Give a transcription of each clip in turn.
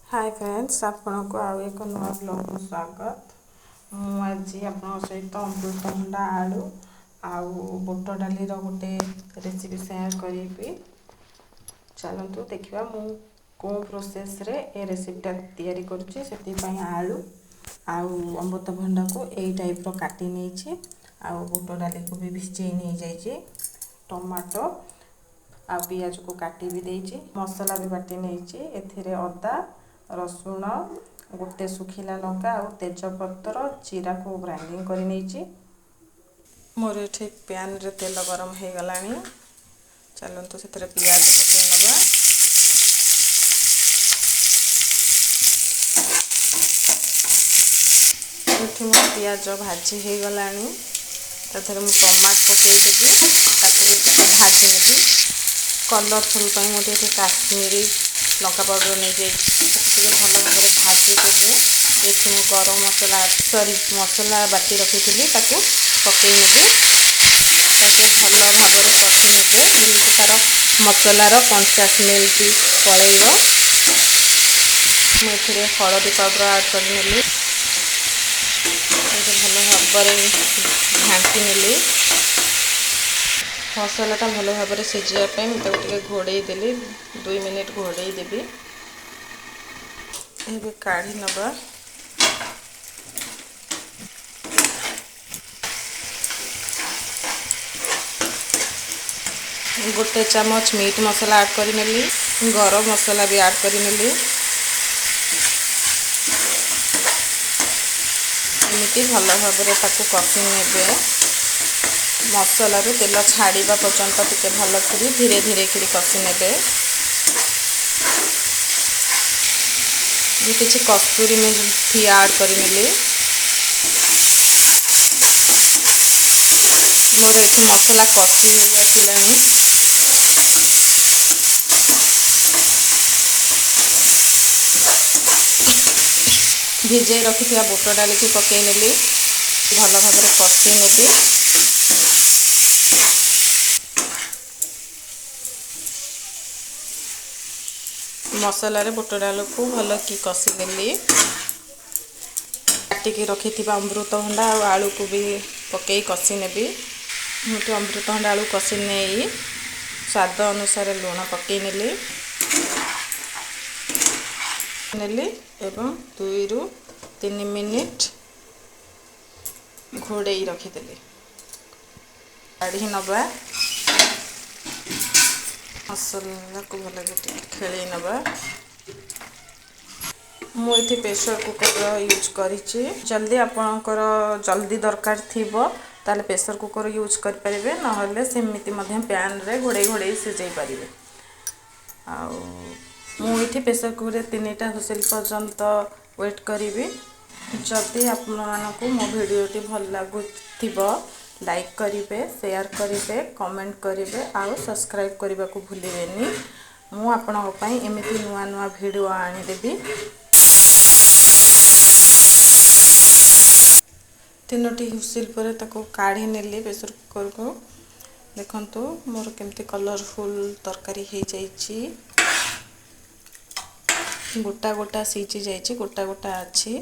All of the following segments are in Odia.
ହାଏ ଫ୍ରେଣ୍ଡସ୍, ଆପଣଙ୍କୁ ଆଉ ଏକ ନୂଆ ବ୍ଲଗ୍କୁ ସ୍ୱାଗତ। ମୁଁ ଆଜି ଆପଣଙ୍କ ସହିତ ଅମୃତଭଣ୍ଡା ଆଳୁ ଆଉ ବୁଟ ଡାଲିର ଗୋଟେ ରେସିପି ସେୟାର କରିବି। ଚାଲନ୍ତୁ ଦେଖିବା ମୁଁ କେଉଁ ପ୍ରୋସେସ୍ରେ ଏ ରେସିପିଟା ତିଆରି କରୁଛି। ସେଥିପାଇଁ ଆଳୁ ଆଉ ଅମୃତଭଣ୍ଡାକୁ ଏଇ ଟାଇପ୍ର କାଟି ନେଇଛି, ଆଉ ବୁଟ ଡାଲିକୁ ବି ଭିଜେଇ ନେଇଯାଇଛି। ଟମାଟୋ ଆଉ ପିଆଜକୁ କାଟି ବି ଦେଇଛି, ମସଲା ବି ବାଟି ନେଇଛି। ଏଥିରେ ଅଦା, ରସୁଣ, ଗୋଟେ ଶୁଖିଲା ଲଙ୍କା ଆଉ ତେଜପତ୍ର, ଜିରାକୁ ଗ୍ରାଇଣ୍ଡିଙ୍ଗ କରି ନେଇଛି। ମୋର ଏଠି ପ୍ୟାନ୍ରେ ତେଲ ଗରମ ହେଇଗଲାଣି। ଚାଲନ୍ତୁ ସେଥିରେ ପିଆଜ ପକାଇ ନେବା। ଏଠି ମୋ ପିଆଜ ଭାଜି ହେଇଗଲାଣି। ତା ଦେହରେ ମୁଁ ଟମାଟୋ ପକାଇଦେବି, ତାକୁ ବି ଟିକେ ଭାଜି ନେବି। କଲରଫୁଲ୍ ପାଇଁ ମୁଁ ଟିକେ କାଶ୍ମୀରୀ ଲଙ୍କା ପାଉଡ଼ର ନେଇଯାଇଛି। ତାକୁ ଟିକେ ଭଲ ଭାବରେ ଭାଜିଦେବେ। ଏଠି ମୁଁ ଗରମ ମସଲା, ସରି, ମସଲା ବାଟି ରଖିଥିଲି, ତାକୁ ପକାଇ ନେବି। ତାକୁ ଭଲ ଭାବରେ କଷି ନେବେ, ଯେମିତି ତା'ର ମସଲାର କଞ୍ଚା ସ୍ମେଲ୍ଟି ପଳେଇବ। ମୁଁ ଏଥିରେ ହଳଦୀ ପାଉଡ଼ର ଆଡ଼୍ କରିନେଲି। ଭଲ ଭାବରେ ଘାଣ୍ଟି ନେଲି। ମସଲାଟା ଭଲ ଭାବରେ ସିଝିବା ପାଇଁ ମୁଁ ତାକୁ ଟିକେ ଘୋଡ଼େଇ ଦେଲି। 2 ମିନିଟ୍ ଘୋଡ଼େଇ ଦେବି। ଏବେ କାଢ଼ି ନେବା। ଗୋଟେ ଚାମଚ ମିଟ୍ ମସଲା ଆଡ଼୍ କରିନେଲି, ଗରମ ମସଲା ବି ଆଡ଼୍ କରିନେଲି। ଏମିତି ଭଲ ଭାବରେ ତାକୁ କଷି ନେବେ। ମସଲାରୁ ତେଲ ଛାଡ଼ିବା ପର୍ଯ୍ୟନ୍ତ ଟିକେ ଭଲ କରି ଧୀରେ ଧୀରେ କରି କଷି ନେବେ। ମୁଁ କିଛି କସ୍ତୁରୀ ମେଥି ଆଡ଼୍ କରିନେଲି। ମୋର ଏଠି ମସଲା କଷି ହେଇ ଆସିଲାଣି। ଭିଜେଇ ରଖିଥିବା ବୁଟ ଡାଲିକି ପକାଇ ନେଲି। ଭଲ ଭାବରେ କଷି ନେବି। ମସଲାରେ ବୁଟ ଡାଲିକୁ ଭଲ କି କଷିନେଲି। କାଟିକି ରଖିଥିବା ଅମୃତଭଣ୍ଡା ଆଉ ଆଳୁକୁ ବି ପକାଇ କଷି ନେବି। ମୁଁ ଏଠି ଅମୃତଭଣ୍ଡା ଆଳୁ କଷି ନେଇ ସ୍ୱାଦ ଅନୁସାରେ ଲୁଣ ପକାଇ ନେଲି ଏବଂ 2ରୁ 3 ମିନିଟ୍ ଘୋଡ଼େଇ ରଖିଦେଲି। କାଢ଼ି ନେବା। ମସଲାକୁ ଭଲକି ଟିକେ ଖେଳେଇ ନେବା। ମୁଁ ଏଠି ପ୍ରେସର୍ କୁକର୍ ୟୁଜ୍ କରିଛି। ଜଲ୍ଦି ଆପଣଙ୍କର ଜଲ୍ଦି ଦରକାର ଥିବ, ତାହେଲେ ପ୍ରେସର୍ କୁକର୍ ୟୁଜ୍ କରିପାରିବେ, ନହେଲେ ସେମିତି ମଧ୍ୟ ପ୍ୟାନ୍ରେ ଘୋଡ଼େଇ ଘୋଡ଼େଇ ସିଝେଇ ପାରିବେ। ଆଉ ମୁଁ ଏଠି ପ୍ରେସର୍ କୁକର୍ରେ 3ଟା ହୁଇସିଲ୍ ପର୍ଯ୍ୟନ୍ତ ୱେଟ୍ କରିବି। ଯଦି ଆପଣମାନଙ୍କୁ ମୋ ଭିଡ଼ିଓଟି ଭଲ ଲାଗୁଥିବ, ଲାଇକ୍ କରିବେ, ସେୟାର କରିବେ, କମେଣ୍ଟ କରିବେ ଆଉ ସବସ୍କ୍ରାଇବ୍ କରିବାକୁ ଭୁଲିବେନି। ମୁଁ ଆପଣଙ୍କ ପାଇଁ ଏମିତି ନୂଆ ନୂଆ ଭିଡ଼ିଓ ଆଣିଦେବି। 3ଟି ହୁଇସିଲ୍ ପରେ ତାକୁ କାଢ଼ି ନେଲି ପ୍ରେସର୍ କୁକର୍କୁ। ଦେଖନ୍ତୁ ମୋର କେମିତି କଲରଫୁଲ୍ ତରକାରୀ ହେଇଯାଇଛି। ଗୋଟା ଗୋଟା ସିଝି ଯାଇଛି, ଗୋଟା ଗୋଟା ଅଛି।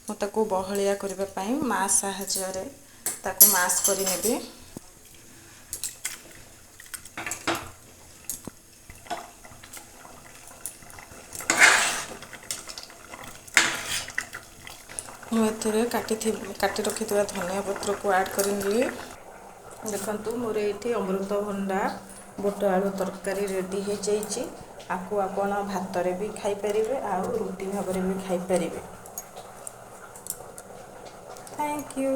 ମୁଁ ତାକୁ ବହଳିଆ କରିବା ପାଇଁ ମାସ୍ ସାହାଯ୍ୟରେ ତାକୁ ମାସ୍ କରିନେବି। ମୁଁ ଏଥିରେ କାଟି ରଖିଥିବା ଧନିଆ ପତ୍ରକୁ ଆଡ଼୍ କରିନେଲି। ଦେଖନ୍ତୁ, ମୋର ଏଇଠି ଅମୃତଭଣ୍ଡା ବୁଟ ଆଳୁ ତରକାରୀ ରେଡ଼ି ହେଇଯାଇଛି। ଆକୁ ଆପଣ ଭାତରେ ବି ଖାଇପାରିବେ ଆଉ ରୁଟି ଭାବରେ ବି ଖାଇପାରିବେ। Thank you.